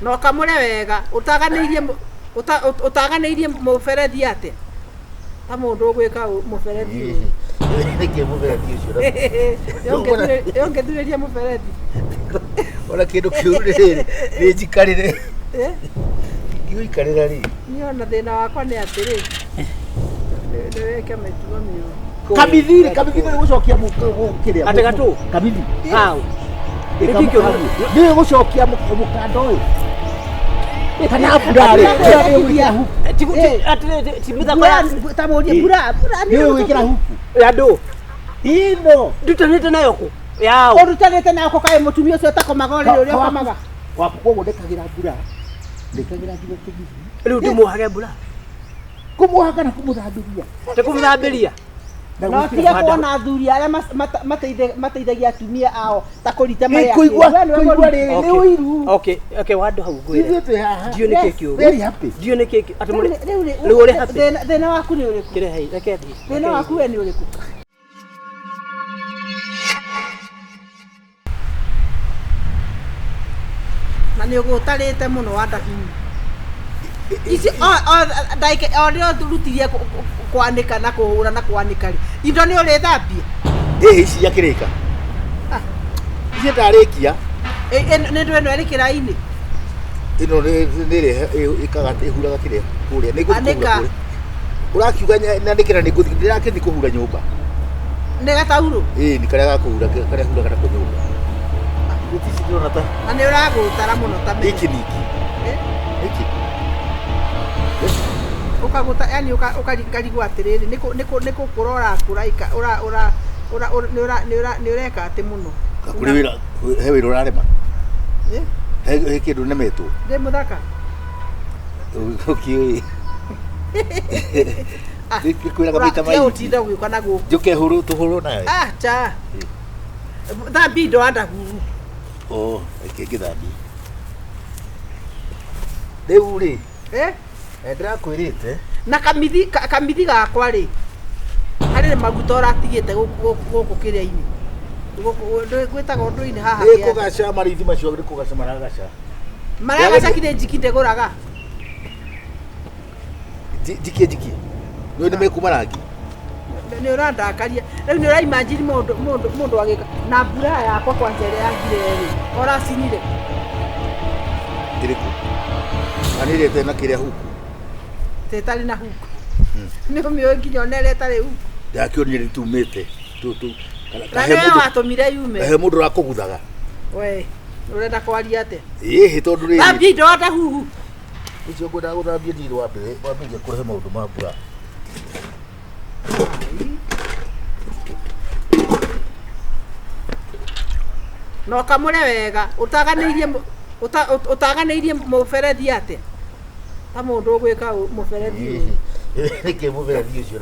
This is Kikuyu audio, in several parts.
Na ũkamũre wega ũtaganĩirie ũtaganĩirie mũberethi atĩa ta mũndũ ũgwĩka mũberethi ũyũ. Nĩkĩ mũberethi ũcio? Ũngĩthurĩria mũberethi. Ona kĩndũ kĩũru rĩrĩ nĩ njikarĩre. Eh? Ingĩũikarĩra rĩ. Niĩ ona thĩna wakwa nĩ atĩrĩ, nĩ wĩke mĩtugo mĩũru. Kamithi rĩ, kamithi nĩ gũcokia kĩrĩa. Atĩ gatũ? Kamithi. Hau. Nĩkĩ kĩũru? Nĩ gũcokia mũkanda ũyũ. Kana mbura rĩ. Mbura nĩ ũgwĩkĩra huku. Ti mĩthako ya Ta mũrie mbura, mbura Nĩ ũgwĩkĩra huku. Ya ndũ. Ino. Ndutanĩte nayo kũ? Yao. Ũrutanĩte nayo kũ kaĩ mũtumia ũcio ũtakomaga ũrĩrĩ ũrĩa ũkomaga? Waku koguo ndĩkagĩra mbura. Ndĩkagĩra nginya kĩgigi. Rĩu ndĩmuohage mbura. Kũmuoha kana kũmũthambĩria? Ti kũmũthambĩria. No tige kuona athuri arĩa mateithagia atumia ao ta kũrita marĩa. Kũigua kũigua rĩrĩ nĩ ũiru. Okay, okay, wandũ hau ngwĩre. Ithuĩ twĩ haha. Ndiũ nĩ kĩ kĩũru. Very happy. Ndiũ nĩ kĩ atĩ mũrĩ. Rĩu Rĩu ũrĩ happy. Thĩna waku nĩ ũrĩkũ? Kĩrehei, reke thiĩ. Thĩna waku we nĩ ũrĩkũ? Na nĩ ũgũtarĩte mũno wandahiu. Ici ndagĩka o rĩrĩa ũrutirie kwanĩka na kũhũra na kwanĩka rĩ, indo nĩ ũrĩthambia? Ĩhĩ ici akĩrĩka. Ici ndarĩkia. Nĩ ndũ ĩno ĩrĩ kĩraĩ-inĩ? Ĩno nĩ ĩrĩa ĩkaga ĩhuraga kĩrĩa kũrĩa. Nĩ ngũthiĩ kũhura Anĩka. kũrĩa. Ũrakiuga nyanĩke na nĩ ngũthiĩ ndĩrakĩthiĩ kũhura nyũmba. Nĩ gataurũ? Ĩĩ nĩ karĩa ga kũhura karĩa huraga nako nyũmba. Gũtirĩ ici ndĩrona ta Na nĩ ũragũtara mũno ta menya. Nĩkĩ ningĩ? Nĩkĩ? Ũkagũta yani ũkarigwo atĩrĩrĩ nĩ kũkũra ũrakũra ura ura ura nĩ ũreka atĩ mũno. Kũrĩ wĩra he wĩra ũrarema? He kĩndũ nemetwo? Ndĩ mũthaka? Ũkĩũĩ. Kwĩraga maita maingĩ. Ũtinda ũgĩũka na gũkũ. Njũke hũrwo tũhũrwo nawe. Ah, cha. Thambia indo wandahuru. Oh, reke ngĩthambie. Rĩu rĩ. Eh? Ndĩrakwĩrĩte. Na kamithi kamithi gakwa rĩ. Harĩ maguta ũratigĩte gũkũ kĩrĩa-inĩ. Gũkũ gwĩtagwo ũndũ-inĩ haha. Nĩ kũgaca marithi macio nĩ kũgaca maragaca. Maragaca kirĩ njiki ndĩgũraga. Njikie njikie. Nĩ nĩ mekuma rangi. Nĩ ũrandakaria. Rĩu nĩ ũraimagine mũndũ mũndũ mũndũ agĩka na mbura yakwa kwanja ĩrĩa yagire rĩ. Ũracinire. Ĩrĩkũ? Na nĩ ĩrĩa ĩtarĩ na kĩrĩa huku. Ĩtarĩ na huku. Nĩ ũmĩũĩ nginya ona ĩrĩa ĩtarĩ huku. Ndakĩonire nĩ tumĩte. Na nĩwe watũmire yume. He mũndũ ũrakũguthaga. We, ũrenda kwaria atĩa? Ĩhĩ tondũ rĩrĩ. Thambia indo watahuhu. Icio ngwendaga gũthambia ndirĩ wambere wambĩrĩria kũrehe maũndũ ma mbura. Na ũkamũre wega ũtaganĩirie ũtaganĩirie mũberethi atĩa ta mũndũ ũgwĩka mũberethi ũyũ. Nĩkĩ mũberethi ũcio?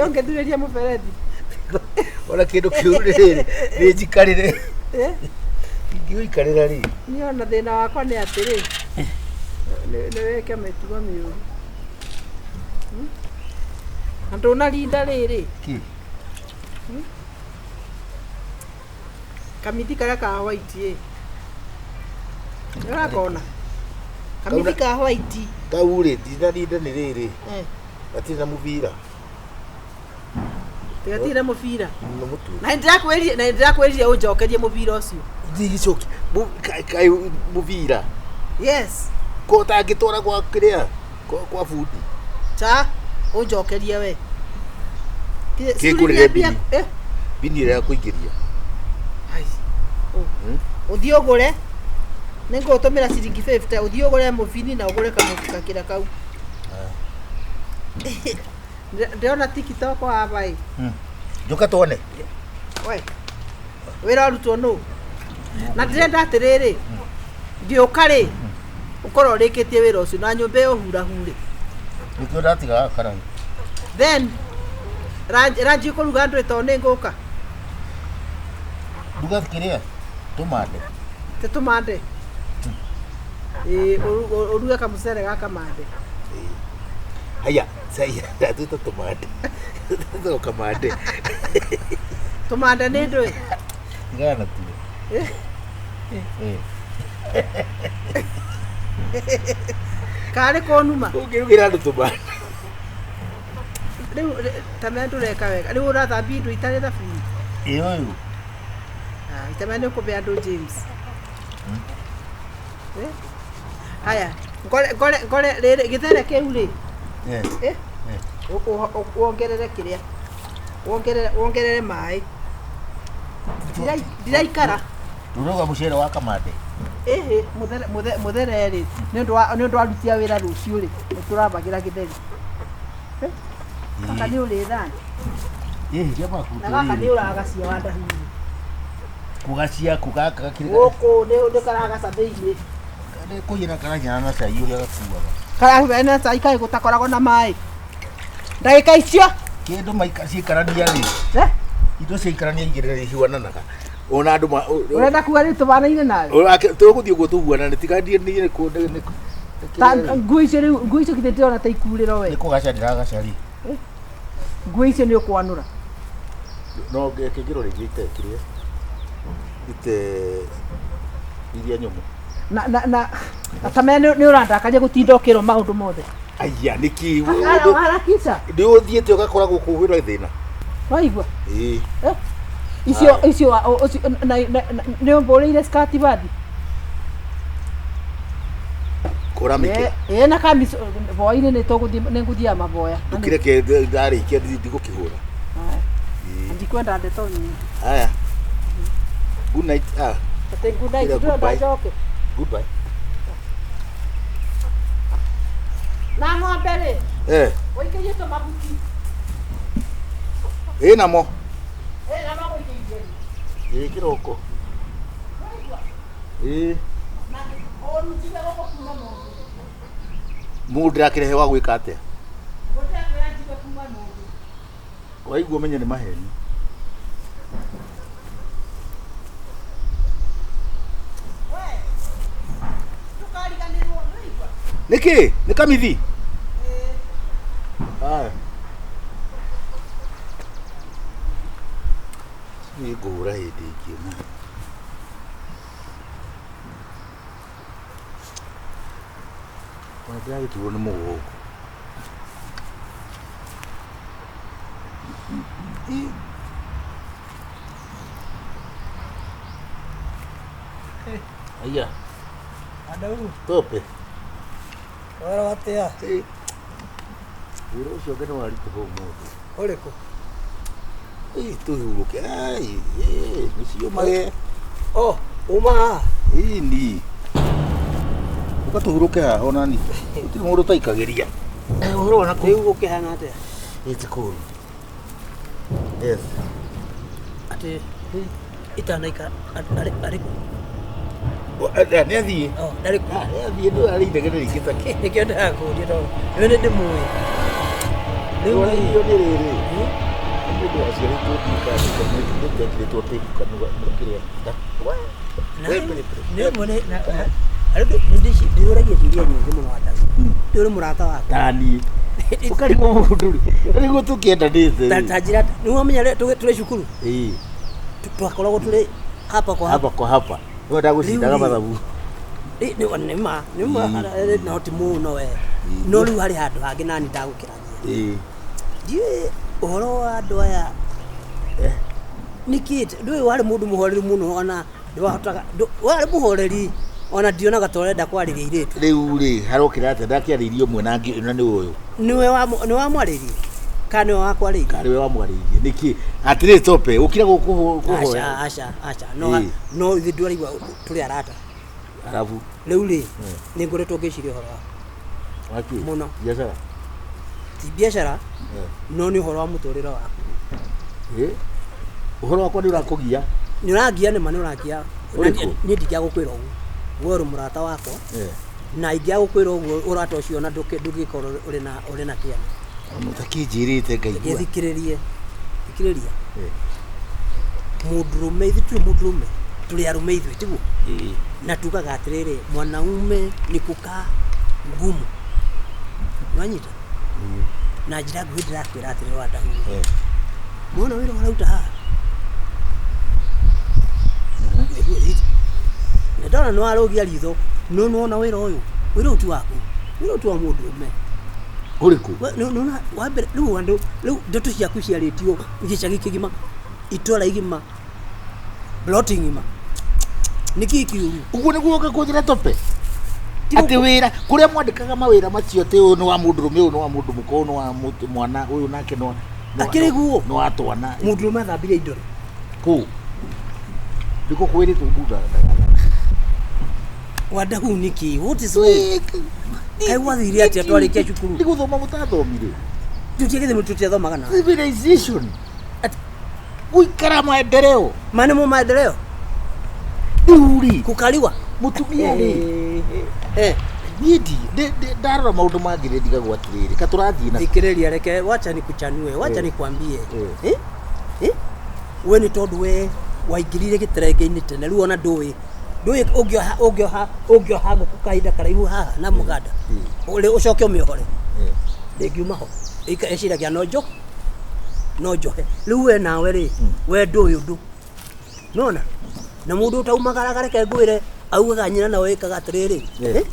Ũngĩthurĩria mũberethi. Ona kĩndũ kĩũru rĩrĩ nĩ njikarĩre. Ingĩũikarĩra rĩ. Niĩ ona thĩna wakwa nĩ atĩrĩ, nĩ wĩke mĩtugo mĩũru. Na ndũnarinda rĩrĩ. Kĩ? Kamithi karĩa ka white ĩ. Nĩũrakona? Kamithi ka white. Kau rĩ, ndinarinda nĩ rĩrĩ. Gatirĩ na mũbira. Gatirĩ na mũbira. Nĩ mũtwe. Na nĩndĩrakwĩrire, na nĩndĩrakwĩrire ũnjokerie mũbira ũcio. Ndigĩcoki, kaĩ mũbira. Yes. Ko ũtangĩtwara gwa kĩrĩa? Kwa bundi. Cha, ũnjokerie we. Kĩngũrĩre mbini. Mbini ĩrĩa ya kũingĩria. Ũthiĩ ũgũre. Nĩngũgũtũmĩra ciringi 50 ũthiĩ ũgũre mũbini na ũgũre kamũbika kau. Ndĩrona TikTok haha ĩ. Njũka tuone. We. Wĩra ũrutwo nũ? Na ndĩrenda atĩrĩrĩ, ngĩũka rĩ, ũkorwo ũrĩkĩtie wĩra ũcio na nyũmba ĩyo hurahure. Nĩkĩo ndatigaga karai. Then ranji ũkũruga ndũĩ tondũ nĩ ngũka. Ruga kĩrĩa? Tũmande. Ti tũmande. Ĩĩ ũruge kamũcere ga kamande. Haya, sai ndatwĩta tũmande. Tũtagwo kamande. Tũmande nĩ ndũĩ? Tigana na tuo. Karĩ kũnuma. Ũngĩrugĩra andũ tũmanda. Rĩu tamenya ndũreka wega. Rĩu ũrathambia indo itarĩ thabuni. Ĩ ũyũ. Ah, itamenya nĩ ũkũbe andũ James. Eh? Haya, ngore ngore ngore rĩrĩ gĩthere kĩu rĩ. Eh. Eh? Wongerere kĩrĩa. Wongerere wongerere maĩ. Ndiraikara. Ndũrauga mũcere wa kamande. Ĩhĩ, mũthere mũthere rĩ, nĩ ũndũ wa nĩ ũndũ aruti a wĩra rũciũ rĩ, nĩ tũrabagĩra gĩtheri. Eh? Gaka nĩ ũrĩ thani. Ĩ ria maku. Na gaka nĩ ũragacia wa ndahuru. Kũgacia kũgaka gakĩrĩ. Gũkũ nĩ nĩ karagaca thĩinĩ. Nĩ kũiyĩra karanyana na cai ũrĩa gakuaga. Karahana na cai kaĩ gũtakoragwo na maĩ. Ndagĩka icio. Kĩndũ maika ciikarania rĩ. Eh? Indo ciaikarania igĩrĩ rĩ ihuananaga. Ona andũ ma Ũrenda kuga rĩu tũbanaine nawe? Tũgũthiĩ ũguo tũhuanane tiga niĩ nĩ kũ nĩ Ta nguo icio rĩu nguo icio githĩ ndĩrona ta ikurĩro we. nĩ kũgaca ndĩragaca rĩ. Nguo icio nĩ ũkwanũra. No ngĩkĩrwo rĩngĩ ite kĩrĩa. Ite iria nyũmũ. Na na na tamenya nĩ ũrandakaria gũtinda ũkĩrwo maũndũ mothe. Aya nĩkĩ Harakisha. nĩ ũthiĩte ũgakora gũkũ kwĩna thĩna. Waigua? Ĩĩ. Eh? Icio icio na nĩ ũmbũrĩire skirt bathi. Kũra mĩkĩra. Ĩ na kamico boa-inĩ nĩ tũgũthiĩ nĩ ngũthiaga maboya. Ndũkĩreke ndarĩkia ndigũkĩhũra. Haya. Ndikwenda ndeto nyingĩ. Haya. Good night. Ah, Atĩ good night Ira, ndĩrenda goodbye. njoke. goodbye. Na ng'ombe rĩ, Eh, ũikĩrie tũmahuti. ĩ namo. Ĩ na no gũikĩirie rĩ. Ĩ kĩroko. Ĩ Na ũrutire gũkũ kuma mũndũ. mũndũ ndĩrakĩrehe wa gwĩka atĩa? Gũtekwĩra njigue kuma mũndũ. Waigua ũmenye nĩ maheni. We, ndũkariganĩrwo, nĩwaigua? Nĩkĩ? Nĩ kamithi? Ĩ. Haya. Nĩ ngũhũra hĩndĩ ĩngĩ na. Ona ndĩragĩturwo nĩ mũgongo. Ĩ. Aya, Andau, tope. wara atia? Ĩ. Wĩra ũcio ũngĩ nĩ waritũha ũmũthĩ. Ũrĩkũ? Ĩ, tũhurũke. Ai, ĩ, nĩciũmage. Oh, uma haha. Ĩni. Ũka tũhurũke haha onani. Gũtirĩ mũndũ ũtaikagĩria. Ũhoro wa nakũu? Rĩu gũkĩhana atĩa? Ĩ ti kũũru. Yes. Atĩ itanaikara arĩ kũ? Nĩ athiĩ. Oh, ndarĩ kũ? Nĩ athiĩ ndũ arĩ inegene rĩingĩ ta kĩ. Nĩkĩo ndĩrakũria tondũ nĩwe nĩ ndĩmũĩ. Rĩu rĩ, Rĩu nĩ rĩrĩ. Nĩ mũndũ waciarĩtwo ndikandĩkĩrĩtwo tĩku kanua kĩrĩa. nĩ rĩmwe ndĩũragia ciũria nyingĩ mũno Andau. Ndĩ ũrĩ mũrata wakwa. Tani. Ũkarigwo mũndũ rĩ. Nĩguo tũkĩendanĩte. Ta njĩra nĩ wamenya rĩ tũrĩ cukuru Ĩ. twakoragwo tũrĩ hapa kwa hapa. Hapa kwa hapa. Wewe ndagũcindaga Rĩu rĩ. mathabu. Ĩ, nĩ ma nĩ ma no ti mũno we. No rĩu harĩ handũ hangĩ nani ndagũkĩragia. Ĩ. Ndiũĩ ũhoro wa andũ aya Eh. nĩkĩ ndũĩ warĩ mũndũ mũhoreru mũno ona ndwahotaga warĩ mũhoreri ona ndionaga ta ũrenda kwarĩria airĩtu. Rĩu rĩ harokĩra atĩa ndakĩarĩirie ũmwe na ngĩ na nĩ ũyũ. Nĩwe wamwarĩirie kana nĩwe wakwarĩirie? Karĩ we wamwarĩirie nĩkĩ? Atĩrĩ tope ũkira gũkũhoya. Aca aca aca no Ĩ. no ithuĩ ndwaraigua tũrĩ arata. Arabu. Rĩu rĩ nĩ ngoretwo ngĩciria ũhoro waku Wakĩ? Mũno. Biacara. Ti biacara no nĩ ũhoro wa mũtũrĩre waku. Ĩ. Ũhoro wakwa nĩ ũrakũgia. Nĩ ũrangia nĩma nĩ ũrangia. Ũrĩkũ? Niĩ ndingĩaga gũkwĩra ũguo. We ũrĩ mũrata wakwa Eh. na ingĩaga gũkwĩra ũguo ũrata ũcio ona ndũngĩkorwo ũrĩ na ũrĩ na kĩene. Ona ũtakĩnjĩrĩte ngaigua. Gĩthikĩrĩrie. Thikĩrĩria. Eh. Mũndũrũme ithuĩ tũrĩ mũndũrũme tũrĩ arũme ithuĩ tiguo? Ĩ. Na tugaga atĩrĩrĩ mwanaume ni kukaa ngumu. Nĩwanyita? Na njĩra nguhĩ ndĩrakwĩra atĩrĩrĩ Wandahuru. Eh. Mwana wĩra ũrauta haha. Ndona nĩ warũgia ritho, no nĩwona wĩra ũyũ, wĩra ũyũ ti waku, wĩra ũyũ ti wa mũndũrũme. Ũrĩkũ? Nĩwona wa mbere rĩu andũ rĩu ndeto ciaku ciarĩtio gĩcagi kĩgima, itũra igima, ploti ng'ima. Nĩkĩĩ kĩũru? Ũguo nĩguo ũka kũnjĩra tope atĩ wĩra kũrĩa mwandĩkaga mawĩra macio atĩ ũyũ nĩ wa mũndũrũme, ũyũ nĩ wa mũndũ mũka, ũyũ nĩ wa mwana, ũyũ nake nĩ wa Akĩrĩ guo? Nĩ wa twana. Mũndũrũme athambirie indo rĩ? Kũ? Ndiko kwĩrĩtwo mbunda. Wandahu nĩkĩ? What is wrong? Kaĩ gwathire atĩa twarĩkia cukuru? Nĩ gũthoma mũtathomire. Tũtiagĩthĩ tũtiathomaga na. Civilization. Gũikara maendeleo. Ma nĩmo maendeleo? Rĩu rĩ, Kũkariwa? mũtumia rĩ, Eh, niĩ ndarora maũndũ mangĩ nĩ ndigagwo atĩrĩrĩ, ka tũrathiĩ na thikĩrĩria reke wacha nikuchanue, wacha Eh. nikwambie. Eh. Eh? Eh? We nĩ tondũ we waingĩrire gĩterenge-inĩ tene rĩu ona ndũĩ ndũĩ ũngĩoha ũngĩoha ũngĩoha ngũkũ kahinda karaihu haha na mũganda ũrĩ ũcoke ũmĩohore Eh. ndĩngiuma ho ĩciragia no njo no njohe rĩu we nawe rĩ we ndũĩ ũndũ nona na mũndũ ũtaumagaraga reke ngwĩre augaga nyina nawe ĩkaga atĩrĩrĩ Eh. eh?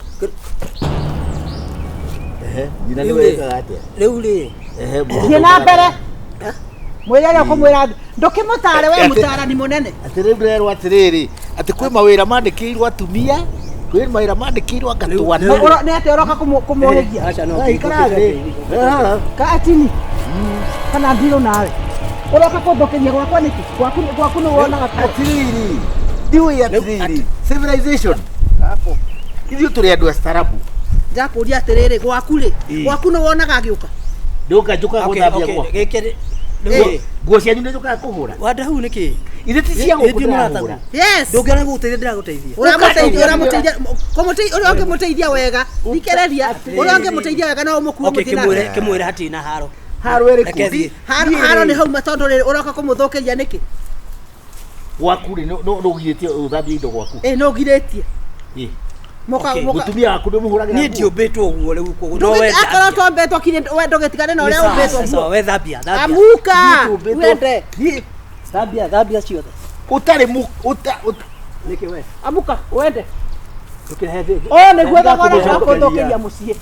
Ehe, nyina Rĩu nĩwe rĩ, ĩkaga atĩa? rĩu rĩ Ehe, mũndũ Thiĩ na mbere. Eh? Mwĩre ũrĩa ũkũmwĩra ndũkĩmũtare we mũtarani mũnene. Atĩ rĩu ndĩrerwo atĩrĩrĩ, atĩ kwĩ mawĩra mandĩkĩirwo atumia, kwĩ mawĩra mandĩkĩirwo anga twana. Nĩ atĩa ũroka kũmũhĩgia? Aca no Eh, ikara thĩ. Eh, Ka atini. Kana ndirũ nawe. Ũroka kũthũkĩria gwakwa nĩkĩ? Gwaku gwaku nĩ wonaga kuo. Atĩrĩrĩ, ndiũĩ atĩrĩrĩ, civilization. Ithuĩ tũrĩ andũ astaarabu. Ndakũria atĩrĩrĩ gwaku rĩ, Ĩ. gwaku nĩ wonaga agĩũka. Ndũka njũkaga gũthambia gwakwa. gĩkĩ Eh. rĩu Nguo cianyu nĩ njũkaga kũhũra. wandahu nĩkĩ Ithe ti cia gũkũ Ĩ- ĩ- ndĩrahũra. Yes. ndũngĩona gũgũteithia ndĩragũteithia Ũramũteithia ũramũteithia kũmũteithia ũrĩa ũngĩmũteithia wega thikĩrĩria ũrĩa ũngĩmũteithia wega no ũmũkue Okay, mũthiĩ kĩmwĩre nake. kĩmwĩre hatirĩ na haro Haro ĩrĩkũ? Reke thiĩ. Haro nĩ hauma tondũ rĩrĩ ũroka kũmũthũkĩria nĩkĩ? Gwaku rĩ, nĩ ũgirĩtie ũthambie indo gwaku. Ĩ nĩ ũgirĩtie. Ĩ. Mũka Okay. mũka Mũtumia waku ndũmũhũragĩra niĩ nguo? ndiũmbĩtwo ũguo rĩu koguo no we akorwo tombetwo kinya we ndũgĩtigane na ũrĩa ũmbĩtwo guo. we thambia thambia Amuka Niĩ tũmbĩtwo- wende. Niĩ thambia thambia ciothe ũtarĩ mũ ũta ũta nĩkĩ we Amuka wende. ndũkĩrehe thĩ Ũyũ nĩguo thogora wa Ndĩrakũmũcokeria. kũthũkĩria mũciĩ.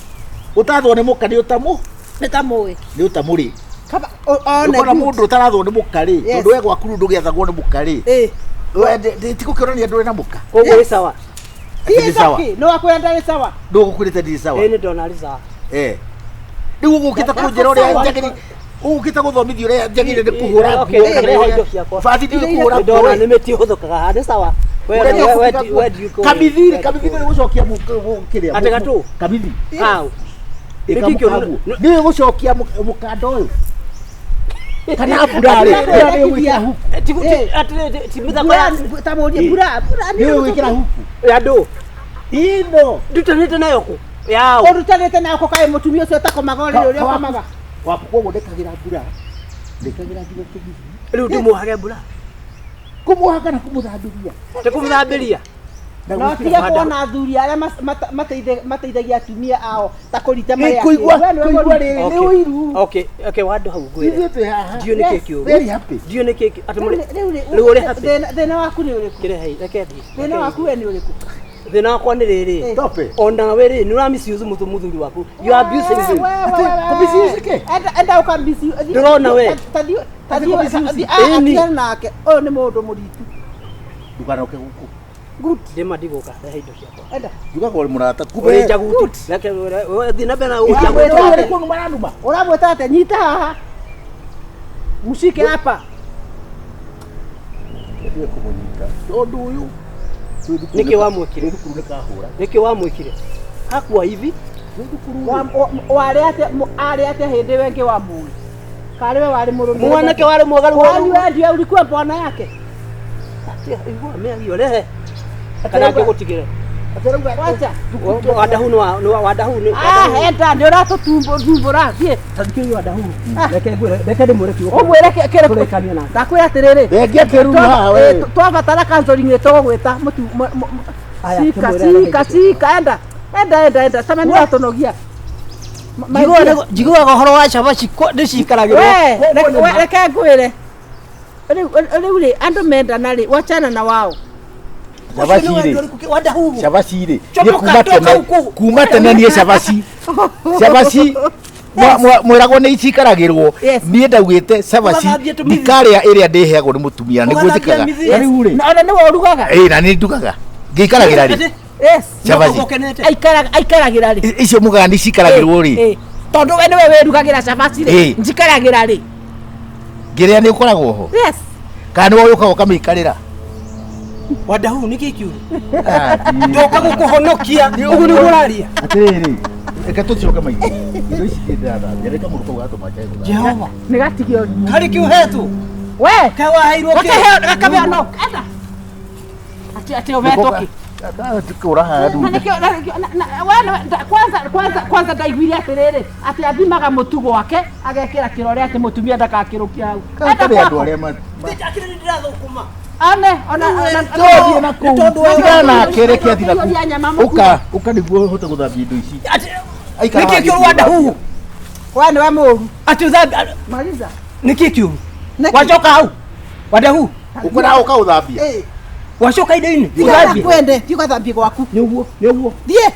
ũtathwo nĩ mũka nĩ ũtamũ Nĩ ta mũĩ. nĩ ũtamũrĩ. Kaba one Ũkona good. mũndũ ũtarathwo nĩ mũka rĩ, Yes. tondũ we gwaku rĩu ndũgĩathagwo nĩ mũka rĩ. Ĩ. We tikũkĩonania ndũrĩ na mũka. koguo ĩ sawa Ti Nĩ sawa. sawa. No akwenda nĩ sawa. Ndũgũkwĩrĩte ndirĩ sawa. ĩ nĩ ndona arĩ sawa Eh. Rĩu ũgũkĩte kũnjĩra ũrĩa njagĩrĩire ũgũkĩte gũthomithia ũrĩa njagĩrĩire nĩ kũhũra Okay, nguo kana rehe ũrĩa- indo ciakwa. Bathi ndiũĩ kũhũra nguo. ndona nĩ mĩtĩ ĩhũthũkaga haha nĩ sawa We- Ũrĩa we- we- kũhũra we- we- nguo. Kamithi rĩ, kamithi nĩ gũcokia kĩrĩa. Atĩ gatũ? Kamithi. Hau. Ĩka Nĩkĩ kĩũru- mũkaguo. Nĩũĩ gũcokia mũkanda ũyũ. Kana mbura rĩ, Atĩ mbura nĩũĩ gwĩkĩra huku. Eh. Atĩrĩ, ti mĩthako ya Mbura ta mũrie mbura mbura Nĩũĩ gwĩkĩra huku. ya ndũ Ino. ndutanĩte nayo kũ yao Ũrutanĩte nako kaĩ mũtumia ũcio ũtakomaga ũrĩrĩ ũrĩa ũkomaga. Waku koguo ndĩkagĩra mbura. Ndĩkagĩra nginya kĩgiri. rĩu ndĩmuohage mbura Kũmuoha kana kũmũthambĩria. tĩkũmũthambĩria Na No gwĩkĩra tige Wanda- kuona athuri arĩa mateithagia atumia ao ta kũrita Ĩ, marĩa. kũigua We nĩwe kũigua mũruti. rĩrĩ nĩ ũiru. okay okay wandũ hau ngwĩre Ithuĩ twĩ haha. ndiũ nĩkĩ Yes. kĩũru Very happy. ndiũ nĩkĩ atĩ mũrĩ Rĩu rĩ- rĩu ũrĩ happy thĩna waku nĩ ũrĩkũ? kĩrehe reke thiĩ Thĩna waku we nĩ ũrĩkũ? thĩna wakwa nĩ rĩrĩ Eh. Tope. onawe rĩ nĩ ũramisiuse mũthuri waku you are abusing him We, we, Ati, we, we. kũmisuse kĩ? Enda ũkamisiuse. Ndĩrona we. Ati kũmisuse. Ĩni. Atigana nake. Ũyũ nĩ mũndũ mũritu. Ndũkanoke gũkũ. Good. ndĩma ndigũka rehe indo ciakwa Enda. Njugaga ũrĩ mũrata. ũrĩ njaguti reke thiĩ na mbere na Ũramwĩta ũnjaguti atĩa? Ũrĩ kũnuma aranuma. Ũramwĩta atĩa? Nyita haha. Mshike hapa. Ndiye kũmũnyita. Tondũ ũyũ twĩ thukuru Nĩkĩ wamwĩkire? Twĩ thukuru nĩ kahũra. nĩkĩ wamwĩkire hakua hivi Twĩ thukuru rĩ. Warĩ atĩa arĩ atĩa hĩndĩ ĩyo ĩngĩ wa mũĩ? Karĩ we warĩ mũrũme. mwanake warĩ mwega rĩu Kwani we ndiwe ulikuwa bwana yake? Igua mĩario rehe kana ngĩgũtigĩre Atĩ arauga Wacha. wandahu nĩ wa- nĩ wa- wandahu nĩ Ah, enda nĩ ũratũthumbũra thiĩ. tathikĩrĩria wandahu reke ngwĩre reke ndĩmwĩre kiugo Ũmwĩre kĩrĩkũ. Tũrĩkanie nake. Ndakwĩra atĩrĩrĩ. Thengia kĩruru haha we. Twabatara counseling nĩ tũgũgwĩta mũtu Aya, cika kĩmwĩre cika areke cika enda enda enda enda tama nĩ ũratũnogia. Njiguaga ũhoro wa cabaci nĩ ciikaragĩrwo We, reke ngwĩre. Rĩu rĩ andũ mendana rĩ wachana na wao. Cabaci Ũcio nĩ rĩ. wendo ũrĩkũ Wandahuhu? Cabaci rĩ, niĩ Comoka, kuma toka tene, huku. kuma tene niĩ cabaci, cabaci mwĩragwo nĩ icikaragĩrwo. Yes. Niĩ ndaugĩte cabaci Ũgathambia tũmĩthĩ. ndikarĩa ĩrĩa ndĩheagwo nĩ mũtumia nĩguo Ũgathambia njĩkaga. mĩthĩ. Na rĩu rĩ, Na ona nĩwe ũrugaga. ĩ na nĩ ndugaga ngĩikaragĩra rĩ. Atĩ, Yes. Cabaci. ũkenete. Aikaragĩra rĩ. Icio mugaga nĩ cikaragĩrwo rĩ. Eh, tondũ we nĩwe wĩrugagĩra cabaci rĩ, Eh. njikaragĩra rĩ. Ngĩrĩa nĩ ũkoragwo ho Yes. kana nĩwe ũkaga ũkamĩikarĩra? Wandahuhu nĩ kĩ kiũru? Ah, Ndoka gũkũhonokia ũguo nĩguo ũraria. Atĩrĩrĩ, reke tũcoke maitũ indo ici ndĩrathambia, reke mũndũ kau gatũma njage gũthambia. Jehova. Nĩ gatige ũrimũ. Harĩ kĩ ũhetwo? We. Kaĩ waheirwo kĩ? Gakaheo gakaheo no. Enda. Ati ati ũhetwo kĩ? Kũra haha Na ndunde. nĩkĩo we kwanza ndaiguire atĩrĩrĩ, atĩ athimaga mũtu gwake agekĩra kĩrore atĩ mũtumia ndakakĩrũkia hau. Enda Karĩ andũ kwaku. arĩa Akĩrĩ nĩ ndĩrathũkũma. One ona ona Tũthiĩ na kũu. Tondũ we- Tigana nake, reke athiĩ na Ũrĩa nyama kũu. mũkuo. Ũka, ũka nĩguo ũhote gũthambia indo ici. Atĩ Aikara nĩkĩ haha kĩũru Wandahuhu? We nĩwe mũru. Atĩ ũthambia Maliza. nĩkĩ kĩũru? Nĩkĩ? Wacoka hau. Wandahuhu. Ũkwenda ũka ũthambia? Eh. Wacoka indo-inĩ. Tiga Ũthambie. kwende, tiga ũgathambie gwaku. Nĩ ũguo, nĩ ũguo. Thiĩ.